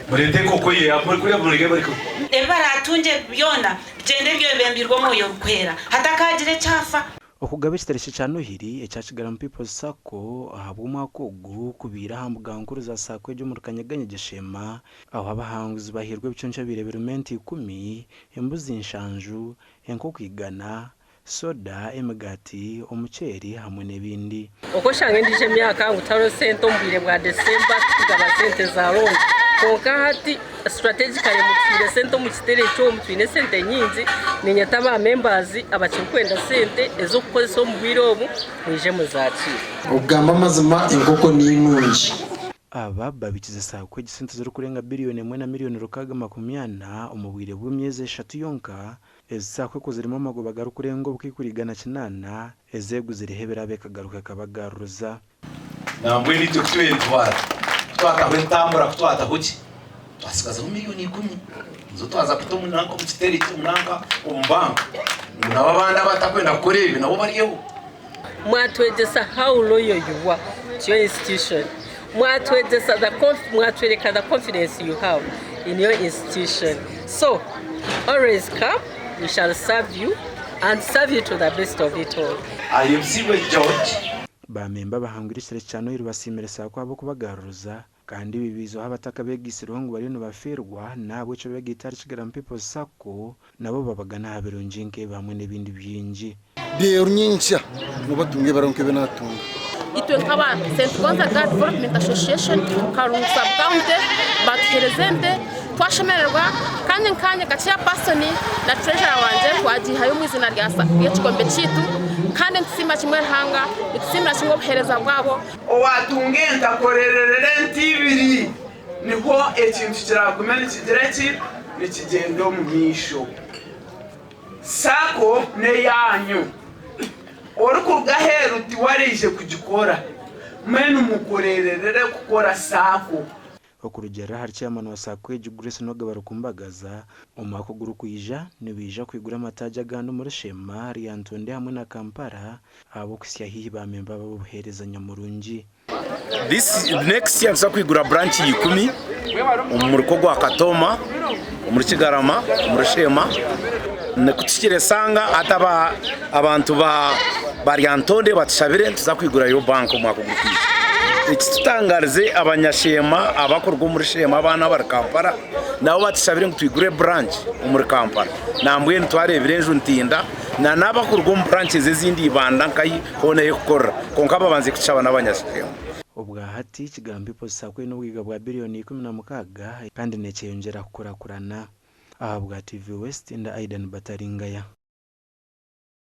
Mureete enkoko ye kuriya mureke bareke. Ebi baraatungye byona bigyende byebembirwe Omwoyo Orikwera, hatakaagira ekyafa. Okugaba ekiterekye kya Nohiri ekya Kigarama People's Sacco ahabw'omwaka ogu kubaire aha mbuga nkuru za Sacco egi omuri Kanyeganyegye Sheema ahu abahanguzi bahairwe ebiconco ebibaire birimu ente ikumi, embuzi nshanju, enkoko igana, soda, emigaati, omuceeri hamwe n'ebindi. Oku oshanga endiijo emyaka ngu tihariho sente omu bwire bwa December tukugaba sente za loan kwonka hati strategically mutuhaire sente omu kitereko omu twine sente nyingi niinyeta ba members abakirikwenda sente ez'okukozesa omu bwire obu mwije muzakiire. Okugamba amazima enkoko ninungi. Aba babikize Sacco egi sente zirikurenga biriyoni emwe na miriyoni 640 omu bwire bw'emyezi eshatu yonka Ezi Sacco ku zirimu amagoba garikurenga obukaikuru 800, ezeeguziriho ebirabo ekagaruka ekabagaruza. Nambwenu itwe ku twetwara, ku twataho entambura, ku twataho ki, twasigazaho miriyoni 10 nizo twaza kuta omu nanka omu kitebe omu nanka omu banka ngu nabo abandi abatakwenda kukora ebi nabo baryeho. Mwatwegyesa how loyal you are to your institution, mwatwegyesa the mwatworeka the confidence you have in your institution so always come we shall serve you and serve you to the best of it all. Ahimbisibwe George. Ba memba abahangwire ekitebe kya Noiri basiimire Sacco ahabw'okubagaruruza kandi ebi biizoho abataka beegaitsirweho ngu bariyo nibafiirwa n'ahabw'ekyo beegaita ahari Kigarama People's Sacco nabo babagane aha birungi nk'ebi hamwe n'ebindi bingi. Reero nyenkya noobatunga ebirabo nk'ebi naatunga. Itwe nk'aba St Gonzaga Development Association Karungu Sub County batuhereza ente twashemererwa kandi nkanye nka chairperson na treasurer wangye twagihayo omu izina ry'ekigombe kyaitu kandi nitusiima kimwe Ruhanga nitusiimira kimwe obuhereza bwabo. Owaatunga ente akorererere ente ibiri, nikwo ekintu kiraagume nikigira ki? Nikigyenda omu maisho. Sacco n'eyaanyu. Orikuruga aheeru tiwe araije kugikora. Mbwenu mukorererere kukora Sacco. Okurugiirira ahari Chairman wa Sacco egi Grace Noga Barukumbagaza, omwaka ogurikwija nibaija kwigura amataagi agandi omuri Sheema, Lyantonde hamwe na Kampala ahabw'okuhitsya haihi ba memba b'obuheereza nyamurungi. This next year nituza kwigura branch 10 omu muruka ogwa Katooma, omuri Kigarama, omuri Sheema. Kutukiresanga hati abantu ba Lyantonde batushabire nituza kwigurayo bank omwaka ogurikwija. Ekitutangarize abanyasheema abakuruga omuri Sheema abaana abari Kampala nabo batushabire ngu twigure branch omuri Kampala. Nambwenu twarebire enju Ntinda na n'abakuruga omu branches ezindi Ibanda nkahi hoona ey'okukorera kwonka babanze kutushaba n'abanyasheema. Obwa hati, Kigambo People's Sacco eine obwaiga bwa biriyoni 16 kandi nekyeyongyera kukurakurana. Ahabwa TV West, ndi Aidan Bataringaya.